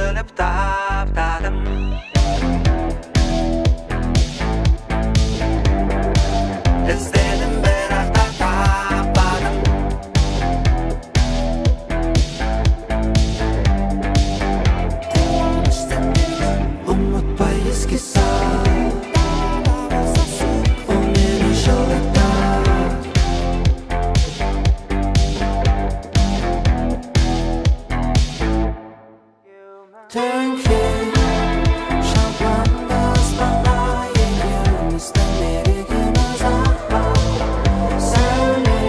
Өкініп таптадым. Іздедім, бірақ та таппадым. Қуаныш сәттерді ұмытпай еске сал, ол мені жылатады. Түнге шампанды аспанға, екеуміздің мерекеміз ақ. Сәуле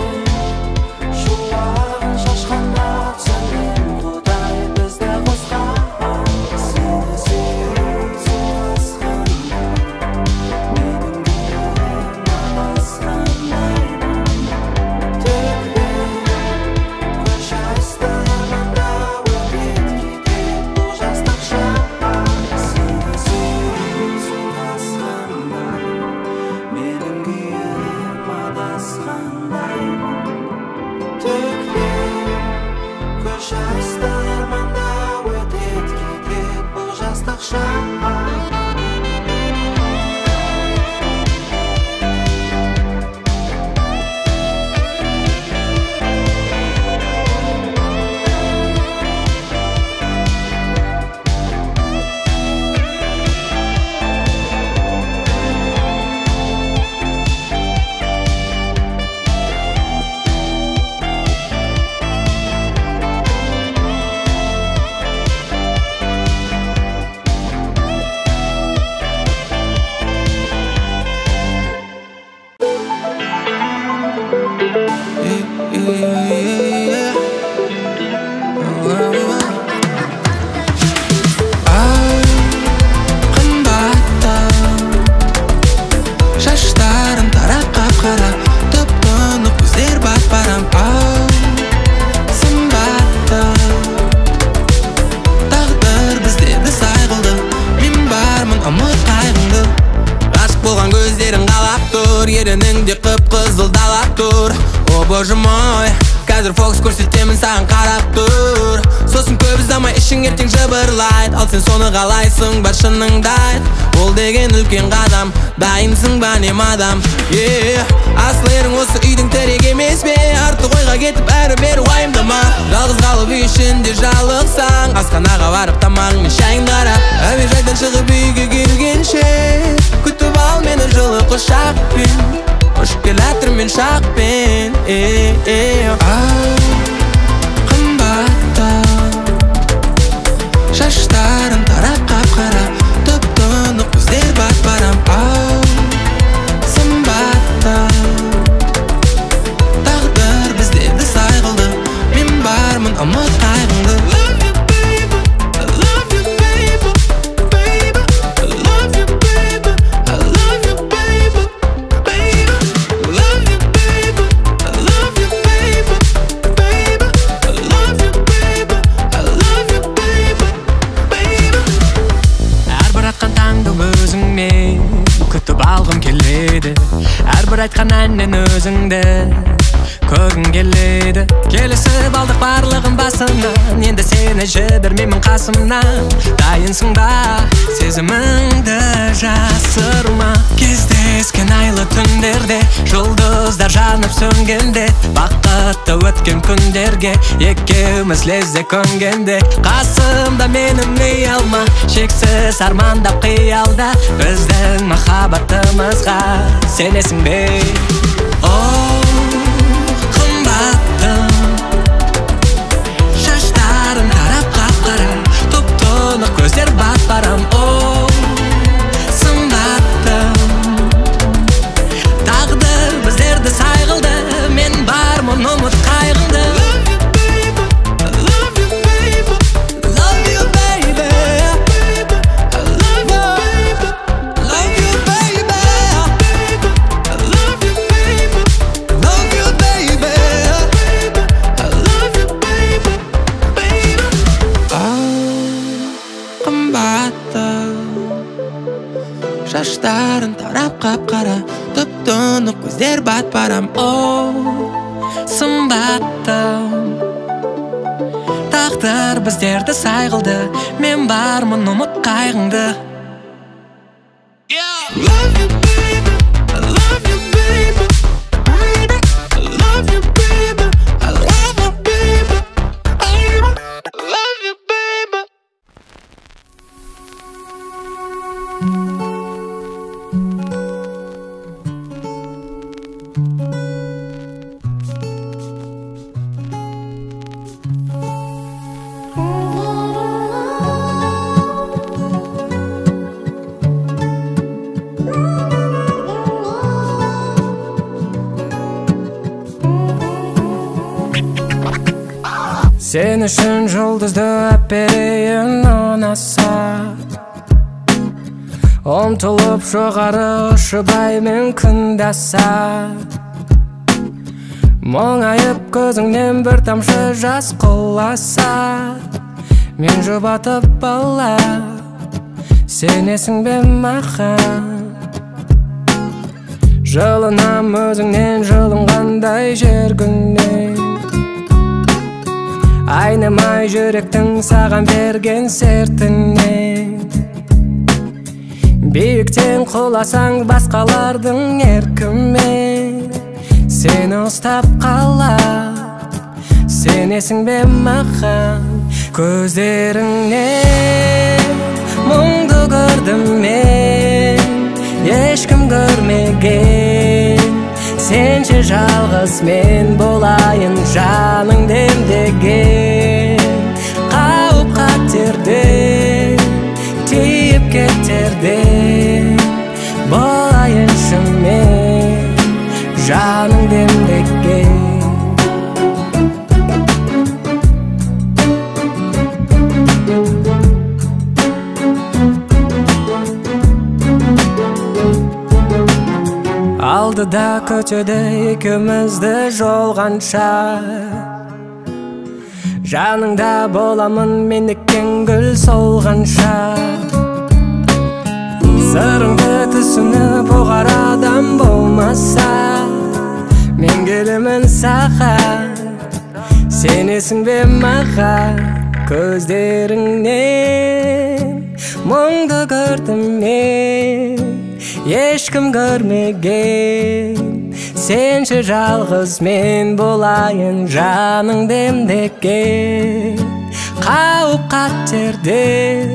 шуағын шашқанда түсінем, Құдай бізді қосқан. Сені сүйіп соғысқанда, менің күйім адасқандаймын. Төкпе көз жасты арманда, өтеді кетеді бұл жастық шақ. Сені сүйіп соғысқанда, менің күйім адасқандаймын. Төкпе көз жасты арманда, өтеді кетеді бұл жастық шақ. Ай, қымбаттым, шаштарың тарап қап-қара, тұп-тұнық көздер бат-барам. Ау, сымбаттым, тағдыр біздерді сай қылды, мен бармын, ұмыт қайғыңды. Ғашық болған көздерің қалап тұр, ерінің де қып-қызыл далап тұр. О боже мой, қазір фокус көрсетемін саған қарап тұр. Сосын көп ұзамай ішің ертең жыбырлайды, ал сен соны қалайсың ба, шыныңды айт. Ол деген үлкен қадам, дайынсың ба не мадам? Е, асыл ерің осы үйдің тірегі емес пе? Артық ойға кетіп әрі-бері уайымдама. Жалғыз қалып үй ішінде жалықсаң, асханаға барып тамағың мен шайыңды қара. Әуежайдан шығып үйге келгенше күтіп ал мені жылы құшақпен, ұшып келатыр мен шақпен. Ай, қымбаттым, шаштарың тарап қап-қара, тұп-тұнық көздер бат-барам. Ау, сымбаттым, тағдыр біздерді сай қылды, мен бармын, ұмыт қайғыңды. Love you, baby, I love you, baby, baby. I love you, baby, I love you, baby, baby. Love you, baby, I love you, baby, baby. I love you, baby, I love you, baby, baby. Әрбір атқан таңды өзіңмен күтіп алғым келеді, әрбір айтқан әннен өзіңді көргім келеді. Келісіп алдық барлығын басынан, енді сені жібермеймін қасымнан. Дайынсың ба, сезіміңді жасырма. Кездескен айлы түндерде, жұлдыздар жанып сөнгенде, бақытты өткен күндерге екеуміз лезде көнгенде. Қасымда менің ұялма, шексіз армандап қиялда, біздің махаббатымызға сенесің бе? О, қымбаттым, шаштарың тарап қап-қара, тұп-тұнық көздер бат-барам. О, сымбаттым, тағдыр біздерді сай қылды, мен бармын, ұмыт қайғыңды. Love you, baby, I love you, baby, Love you, baby, baby. I love you, baby, love you, baby, baby. I love you, baby, love you, baby. baby. I love you, baby, baby. Ау, қымбаттым, шаштарың тарап қап-қара, тұп-тұнық көздер бат-барам. О, сымбаттым, Тағдыр біздерді сай қылды, мен бармын, ұмыт қайғыңды. Love you, baby. I love you, baby. I love you, baby. I love you, baby. I love you, baby. Сен үшін жұлдызды әперейін ұнаса, ұмтылып жоғары ұшып ай мен күнді аса. Мұңайып көзіңнен бір тамшы жас құласа, мен жұбатып ала, сенесің бе маған? Жылынам өзіңнен жылынғандай жер күннен, айнымай жүректің саған берген сертінен. Биіктен құласаң басқалардың еркімен, сені ұстап қала, сенесің бе маған? Көздеріңнен мұңды көрдім мен, ешкім көрмеген. Сенше жалғыз мен болайын жаның демдеген. Қауіп қатерден тиіп кетерден, болайыншы мен жаның демдеген. Алдыда күтеді екеумізді жол қанша, жаныңда боламын мен еккен гүл солғанша. Сырыңды түсініп ұғар адам болмаса, мен келемін саған, сенесің бе маған? Көздеріңнен мұңды көрдім мен, ешкім көрмеген. Сенші жалғыз мен болайын жаның демдеген. Қауіп қатерден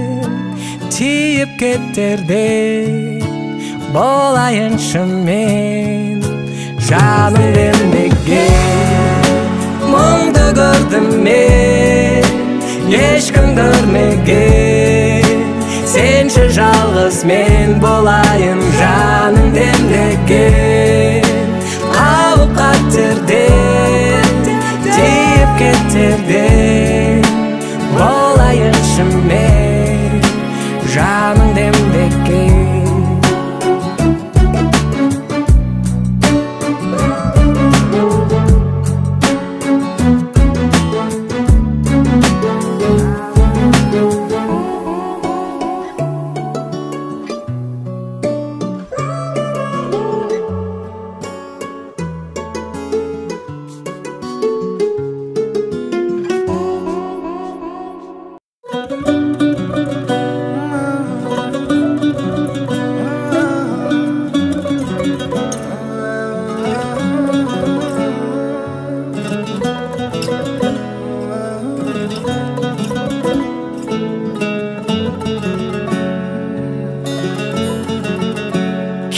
тиіп кетерден, болайыншы мен жаның демдеген. Мұңды көрдім мен, ешкім көрмеген. Сенші жалғыз мен болайын жаның демдеген. Қауіп қатерден тиіп кетерден, болайыншы мен жаның демдеген.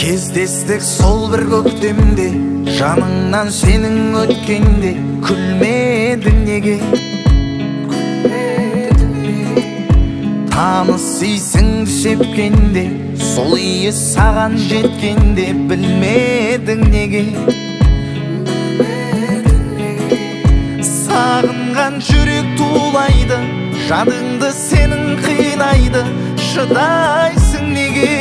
Кездестік сол бір көктемде, жаныңнан сенің өткенде, күлмедің неге? Таныс иісіңді сепкенде, сол иіс саған жеткенде, білмедің неге? Сағынған жүрек тулайды, жадыңды сенің қинайды, шыдайсың неге?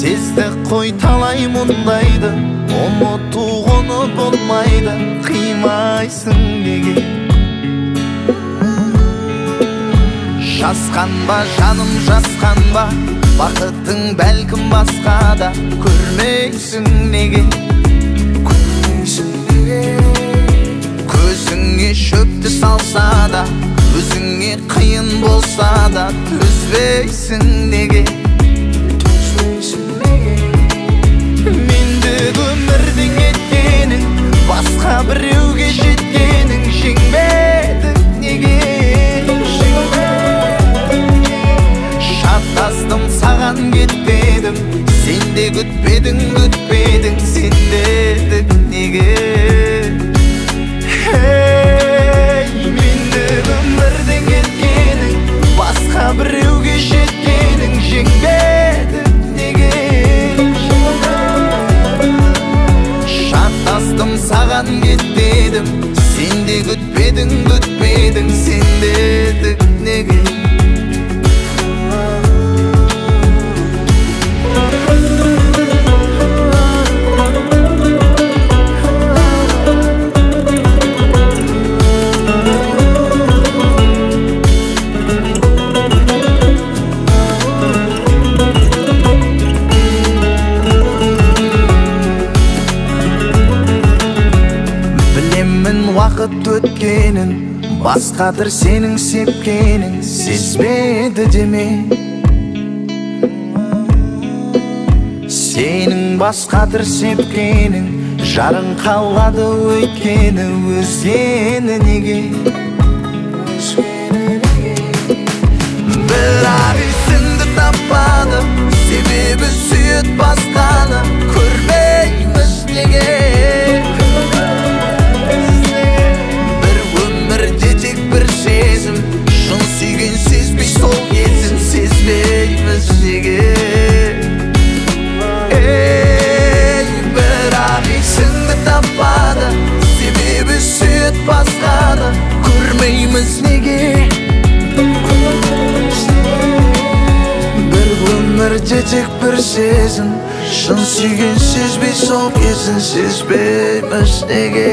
Сезді қой талай мұндайды, ұмыту оны болмайды, қимайсың неге? Жасқанба, жаным, жасқанба, бақытың бәлкім басқада, көрмейсің неге? Көрмейсің неге? Көзің Көзіңе шөпті салса да, өзіңе қиын болса да, төзбейсің неге? Төзбейсің неге? Мендік өмірдің еткенің, басқа біреуге жеткенің, жеңбедің неге? Шатастым саған кетпедім, сен де күтпедің, күтпедің, сен дедік неге? Ей, мендік өмірдің кеткенің, басқа біреуге жеткенің, жеңбедің неге? Шатастым саған кетпедім, сен де күтпедің, күтпедің, сен дедік неге? Уақыт өткенін, басқадыр сенің сепкенің, сезбеді деме. Сенің басқадыр сепкенің, жарың қалады өйткені, өзгені неге? Бірақ есіңді таппадым, себебі сүйет басқаны, көрмейміз неге? Бір сезім, шын сүйген сезбей сол кезін, сезбейміз неге? Ей, бірақ есіңді таппады, себебі сүйет басқаны, көрмейміз неге? Бір өмірде тек бір сезім, шын сүйген сезбей сол кезін, сезбейміз неге?